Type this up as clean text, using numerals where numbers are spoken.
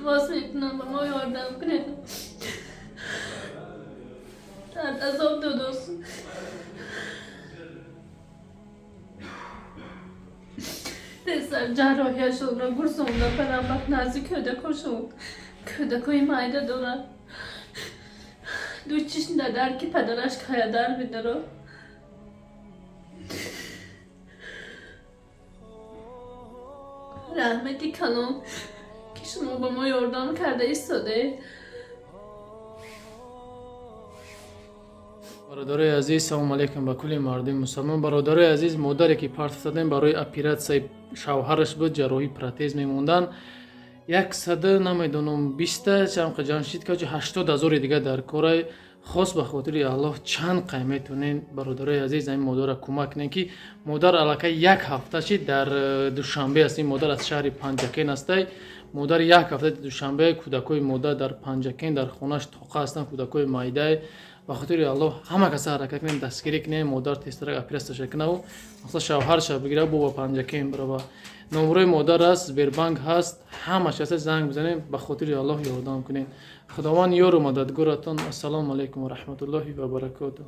Илтимос мекунам, ба мо ёрдам кунед. Азоб додост. Тезтар ҷарроҳияшонро гурзонда барам назди кӯдакошон. Кӯдакои майда дорад. Ду чишм дар ки падараш каядар бидорад. Раҳмати калон, ки шумо ба мо ёрдам карда истодаед. Бародарои азиз, салому алейкум ба кулли мардуми мусалмон. Бародарои азиз, модаре ки партов дадем барои оператсияи шавҳараш буд, ҷарроҳии протез мемондан. 100 намедонам 20 чанд ҷамшид ка 80 ҳазори дига дар корай. Хос ба хотири Аллоҳ чанд қай метонен, бародарои азиз, ин модарро кӯмак кунем, ки модар аллакай як ҳафта шид дар Душанбе аст. Ин модар аз шаҳри Панҷакен астай. Модар як ҳафта Душанбе, кӯдакои модар дар Панҷакен дар хонаш тоқа ҳастанд, кӯдакои майдай. Ба хотири Аллоҳ ҳама каса ҳаракат кунем, дастгирӣ кунем, модар тезтарак оператсияша кунаву масалан шавҳарша бигира, бо ба Панҷакен бирава. Номрои модар аст, Сбербанк ҳаст, ҳамаш аст, занг бизанем, ба хотири Аллоҳ ёрдам кунем. Худованд ёру мададгоратон. Ассалому алайкум ва раҳматуллоҳи ва баракотуҳ.